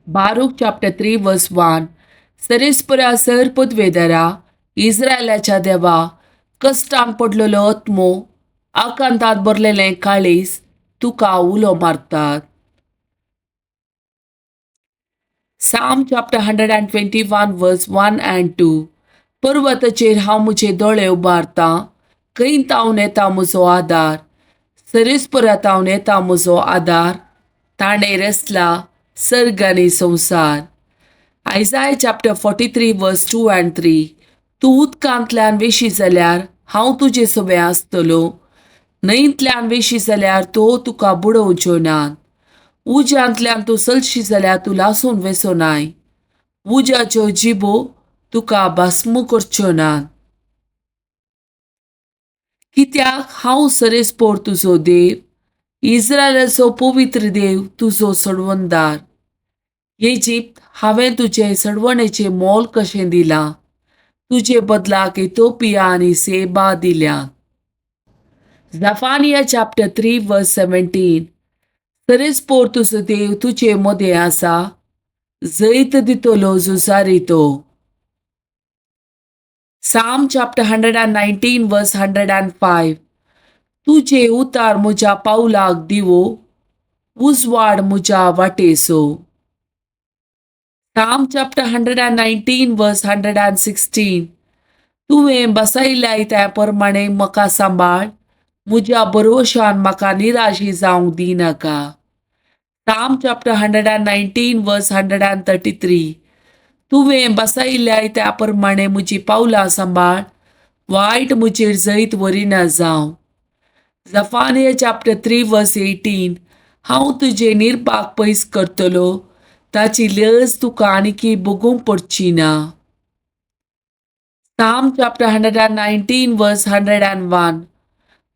Baruch chapter 3 verse 1. सरेस्परा sir पदवेदारा इस्रायलाच्या देवा, कश्टान पडलेलो आत्मो, आकांतांत भरलेलें काळीज तुका उलो मारतात. Psalm chapter 121 verse 1 and 2. पर्वताचेर हांव म्हजे दोळे उबारतां, खंय तावन येता म्हजो आदार? सरेस्परा तावन येता म्हजो आदार, ताणें रचला सर्ग आनी संवसार. Isaiah chapter 43 verse 2 and 3. तूं उदकांतल्यान वेशी जाल्यार हांव तुजे सवें आसतलो, न्हंयतल्यान वेशी जाल्यार तो तुका बुडोवच्यो नात. उज्यांतल्यान तूं चलशी जाल्यार तूं लासून वेसो नाय, उज्याच्यो जिबो तुका भास्म करच्यो नात. कित्याक हांव सरेस्पोर तुजो देव, इस्रायलाचो पवित्र देव तुजो सडवणदार. इजिप्त, हांवें तुजें सडवणेचें मोल कशें दिलां, तुजे बदलाक इथोपिया आनी सेबा दिल्या. Zephaniah chapter 3 verse 17. सरेस्पोर तुजो देव तुजे मदें आसा, जैत दितलो झुजारी तो. Psalm chapter 119 verse 105. तुजे उतार म्हज्या पावलाक दिवो, उजवाड म्हज्या वाटेसो. Psalm chapter 119 verse 116. तुवें बसयल्याय त्या प्रमाणे म्हाका सांबाळ, म्हज्या भरवशान म्हाका निराशी जावंक दिनाका. Psalm chapter 119 verse 133. तुवें बसयल्याय त्या प्रमाणे म्हजी पावलां सांबाळ, वायट म्हजेर जैत व्हरिना जावं. Zephaniah chapter 3 verse 18. हांव तुजे निर्पाक पयस करतलो, ताची लज तुका आनीकी भोगूंक पडची ना. Psalm chapter 119 verse 101.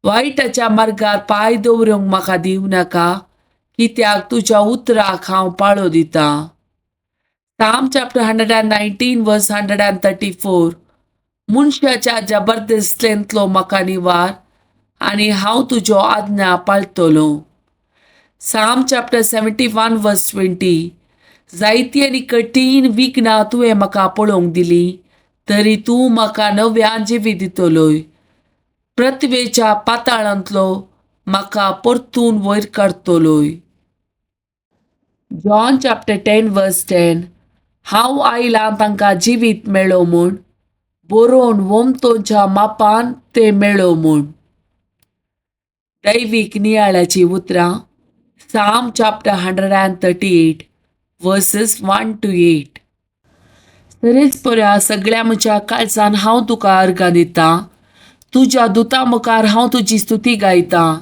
वायटाच्या मार्गार पांय दवरूंक म्हाका दिवं नाका, कित्याक तुज्या उतराक हांव पाळो दितां. Psalm chapter 119 verse 134. मनशाच्या जबरदस्तेंतलो म्हाका निवार आनी हांव तुज्यो आज्ञा पाळटलो. Psalm chapter 71 verse 20. जायती आनी कठीण विघ्नां तुवें म्हाका पळोवंक दिली, तरी तूं म्हाका नव्यान जिवीत दितलोय. पृथ्वेच्या पाताळांतलो म्हाका परतून वयर काडटलोय. John chapter 10 verse 10. हांव आयलां तांकां जिवीत मेळो म्हूण, बरोवन वोमतोच्या मापान तें मेळो म्हूण. दैवीक नियाळाची उतरां. Psalm chapter 138 verses 1 to 8. तरेच पऱ्या सगळ्या म्हज्या काळजान हांव तुका अर्गां दितां, तुज्या दुता मुखार हांव तुजी स्तुती गायतां,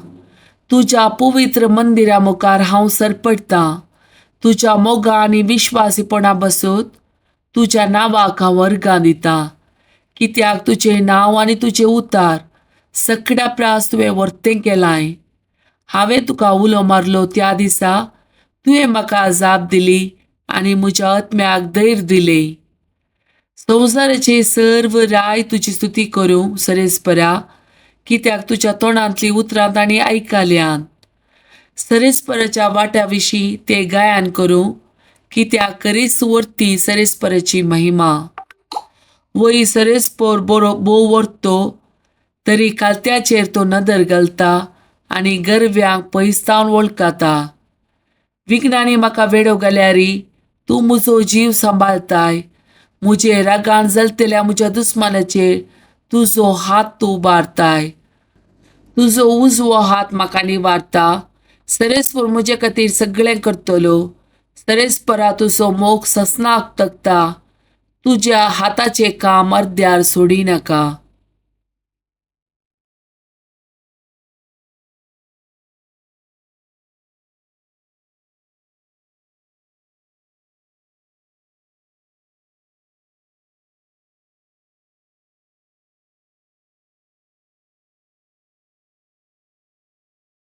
तुज्या पवित्र मंदिरा मुखार हांव सरपडटां, तुज्या मोगा आनी विश्वासीपणा बसत तुज्या नांवाक हांव अर्गां दितां, कित्याक तुजें नांव आनी तुजें उतार सगळ्या प्रास तुवें वर्तें केलांय. हांवें तुका उलो मारलो त्या दिसा तुवें म्हाका जाप दिली आनी म्हज्या आत्म्याक धैर्य दिलें. संवसाराचे सर्व राय तुजी स्तुती करूं सरेस्परा, कित्याक तुज्या तोंडांतलीं उतरां तांणी आयकल्यांत. सरेस्पराच्या वाट्या विशीं ते गायन करूं, कित्याक करीस वरती सरेस्पराची महिमा. वय सरेस्पर बरो भोव वरतो, तरी कालत्याचेर तो नदर घालता आनी गरव्यांक पयसतावन वळखता. विघ्नांनी म्हाका वेडो घाल्यारी तूं म्हजो जीव सांबाळताय, म्हजे रागान जलतल्या म्हज्या दुस्मानाचेर तुजो हात तूं उबारताय. तुजो उजवो हात म्हाका निवारता, सरेस्पर म्हजे खातीर सगळें करतलो. सरेस्परा तुजो मोग ससनाक तगता, तुज्या हाताचें काम अर्द्यार सोडिनाका.